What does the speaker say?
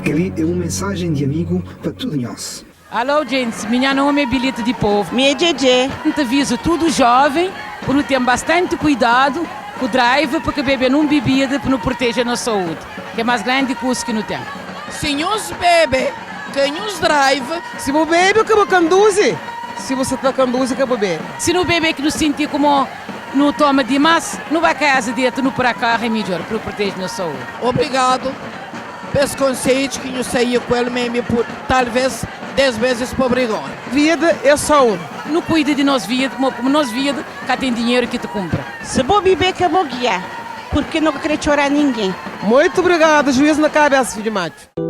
Kel-li é un mensajen di amigu pa tudu nhos. Alô djents, mi nha nome é Bilhete di Povo. Mi é Djedje. N ta aviza tudu joven pa nu ten bastante kuidadu ku drive pa ka bebe nun bibida pa nu proteje nos saúde, ki é mas grandi kusa ki nu ten. Si nhos bebe, ka nhos drive. Si bu bebe ka bu kanduzi, si bu sa ta kanduzi ka bu bebe. Si nu bebe ki nu sinti kumo nu toma dimas, nu ba kaza deta nu para karu é midjor pa nu proteje nos saúde. Obrigadu pes konsedju ki nhu saia ku el meme pur talves des vezes pa brigon. Vida é só un. Nu kuida di nos vida, mo como nos vida ka ten dinheru ki ta kunpra. Si bo bibe ka bo gia, purke no ka kre txora ningen. Moitu obrigadu, juiz na kabesa, fidju matxu.